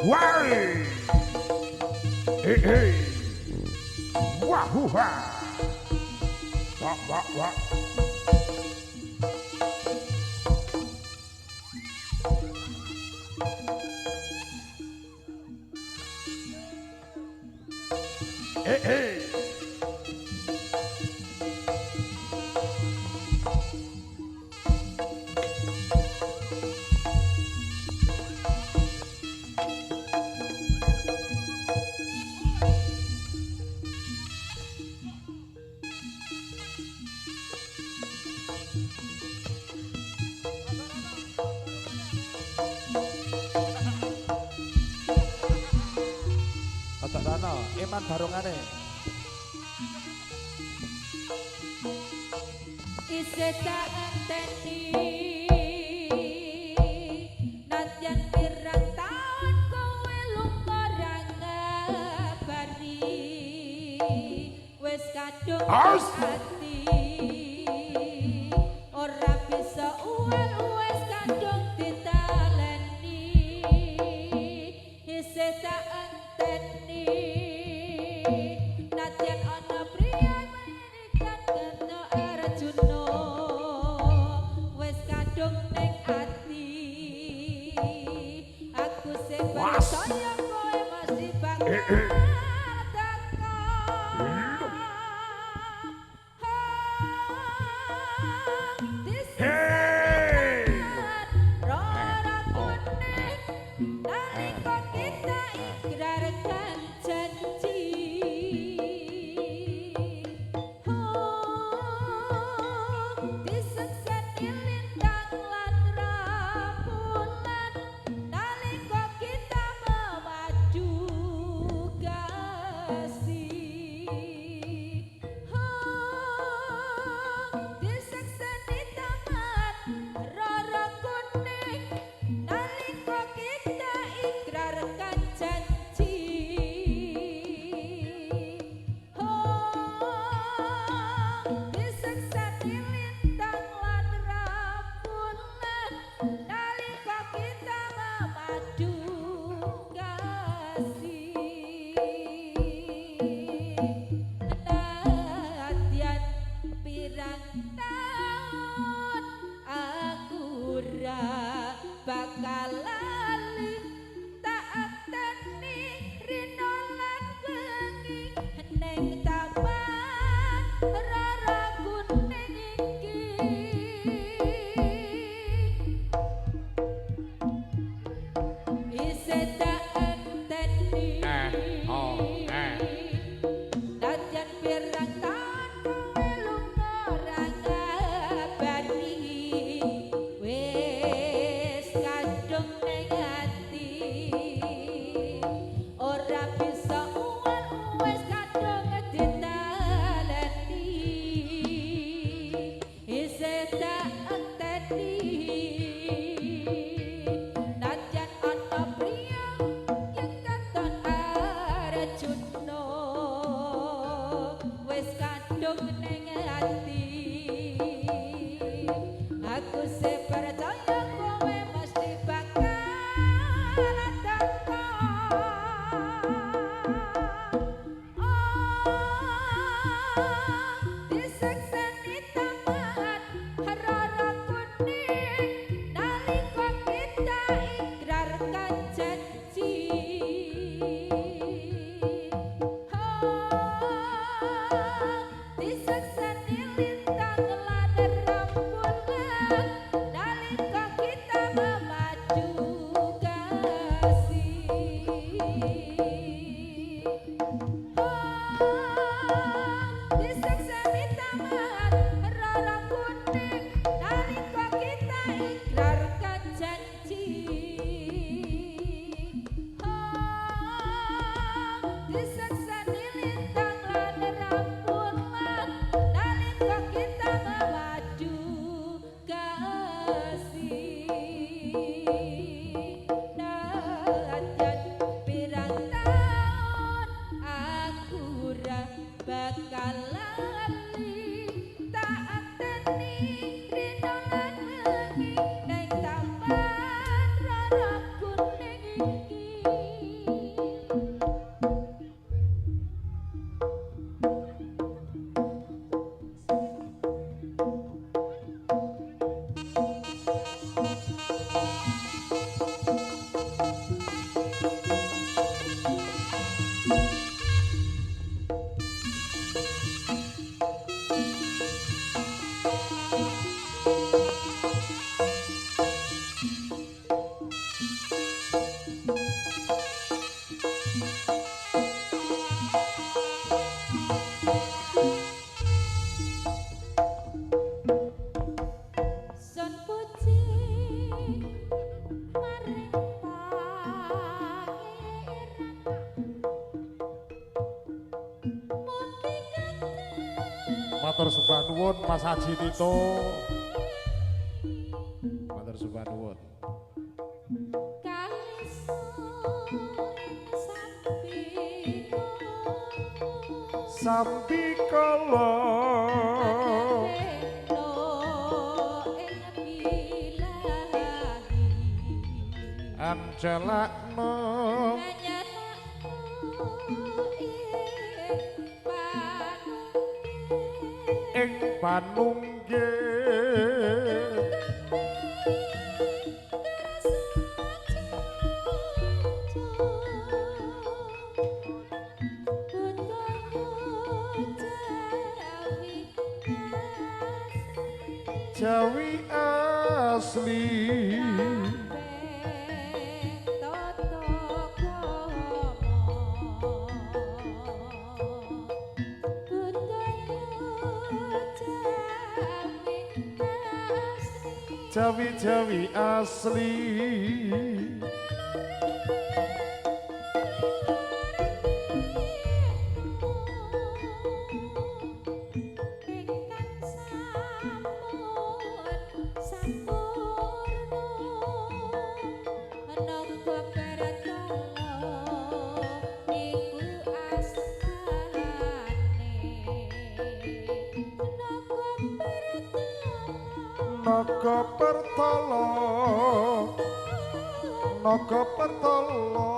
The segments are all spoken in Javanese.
Wah. Hey hey. Wah wah. Wah wah wah. Hey hey. Eman barongane. Isih tak enteni nadyan pirang taun kowe lunga ra ngabari wis kadung ati ora bisa uwal wis kadung ditaleni isih tak enteni nadyan ana priya menikan kena Arjuna wis kadung ning ati aku sing percaya kowe mesti bakal teko. Hey. Rara kuning nalika kita ikrarkan janji. Disekseni lintang lan rembulan nalika kita memadu kasih. Disekseni taman rara kuning nalika kita ikrarkan janji. Disekseni lintang lan rembulan nalika kita memadu kasih. Nadyan pirang taun aku ra bakal lali tak enteni rino lan bengi ning taman rara kuning iki. Isih tak enteni nadyan pirang taun kowe lunga ra ngabari wis kadung ning ati ora bisa uwal wis kadung ditaleni isih tak enteni nadyan ana priya yen katon Arjuna wis kadung ning ati aku sing percaya kowe mesti bakal teko. Disekseni taman rara kuning nalika kita ikrarkan janji. Disekseni lintang lan rembulan nalika Matur sembah nuwun Mas Haji Tito. Matur sembah nuwun. Sampi kala ancelakno ing panunggih Jawi asli Jawi-jawi asli Naga Pertala, Naga Pertala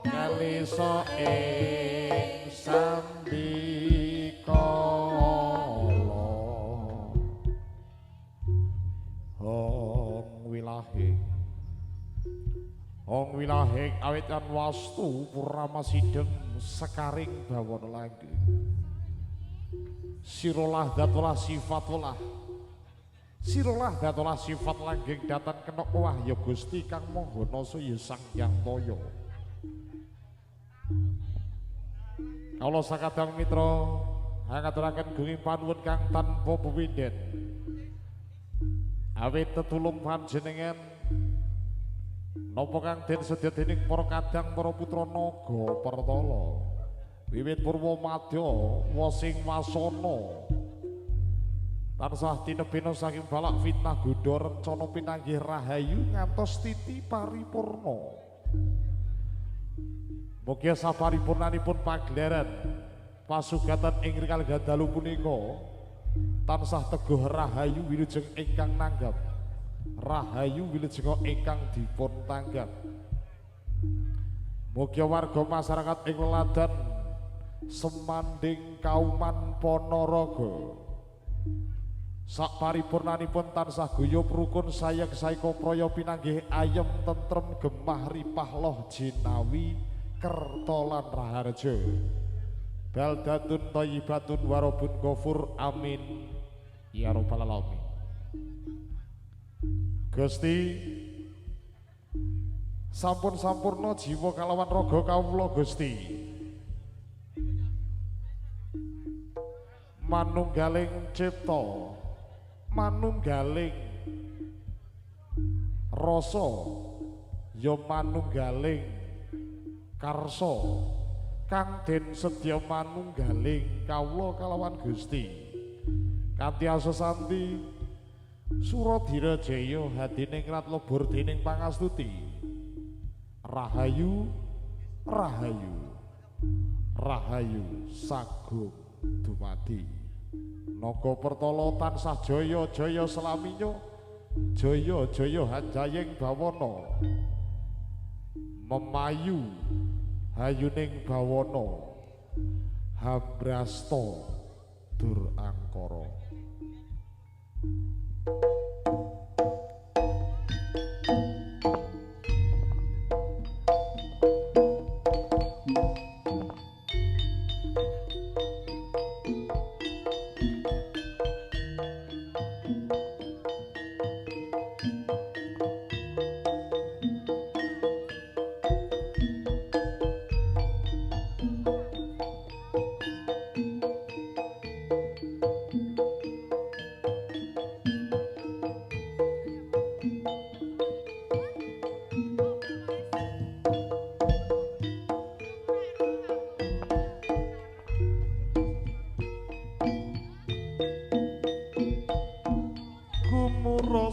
kalisa ing sambikala. Hong wilahing, hong wilahing awit lan wastu puramasideng sekaring bawana langgeng. Sirolah datolah sifatolah. Sirolah datolah sifat langgeng datan kena wahya Gusti kang maha nasa ya Sang Hyang Toya. Kawula sakadang mitra ngaturaken gunging panuwun kang tanpa pepindhen. Awit tetulung panjenengan napa kang den sedya dening para kadang para putra naga Pertala. Wiwit purwa madya wasing wasana tansah tinebena saking balak fitnah godha rencana pinanggih rahayu ngantos titi paripurna. Mugia saparipurnanipun pagelaran pasugatan ing rikala dalu punika tansah teguh rahayu wilujeng ingkang nanggap, rahayu wilujeng ingkang dipun tanggap. Mugia warga masyarakat ing leladan Semanding Kauman Ponorogo sak paripurnanipun tansah guyub rukun sayek saeka praya pinanggih ayem tentrem gemah ripah loh jinawi kerta lan raharja. Baldatun thayyibatun warabun ghafur amin ya rabbal alamin. Gusti sampun sampurna jiwa kalawan raga kawula Gusti. Manunggaling cipta, manunggaling rasa, ya manunggaling karsa kang den sedya manunggaling kawula kalawan Gusti. Kanthi asa santi Suradira jaya hadiningrat lebur dening pangastuti. Rahayu, rahayu, rahayu sagung dumadi. Naga Pertala tansah jaya jaya selaminya, jaya jaya hanjaying bawana. Memayu hayuning bawana, hambrasta dur angkara.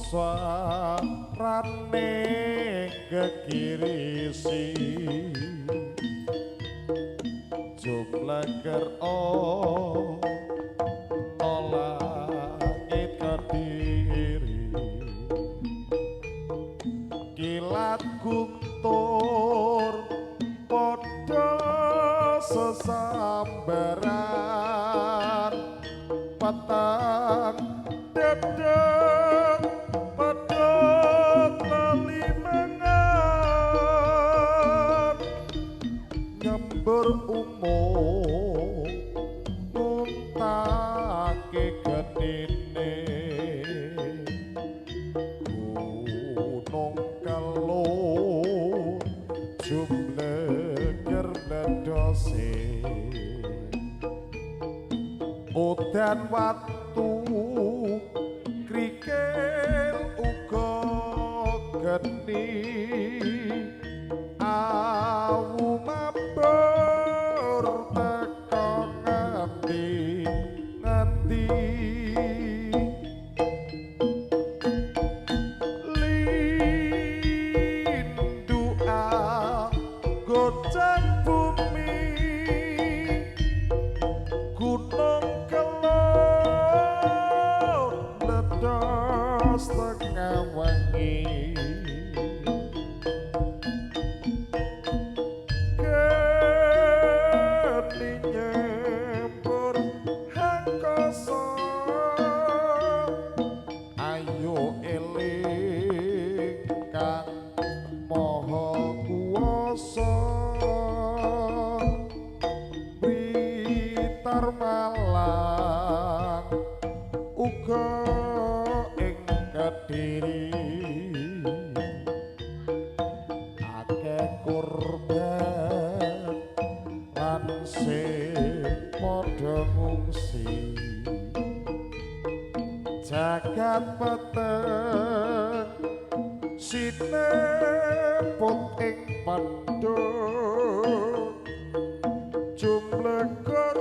Sarane kekirisi jumleger ana langit Kediri kilat guntur padha sesambaran petang dedek pedhot lelimengan nyembur umum muntake genine gunung Kelud jumleger bledose udan watu krikil uga geni awu mabur teka ngendi ngendi lindu gocek bumi gunung Kelud meledos tengah wengi geni nyembur angkasa ayo eling kang maha kuwasa Blitar Malang uga ing Kediri akeh korban lan sing padha ngungsi jagat peteng sinebut ing padha jumlegur.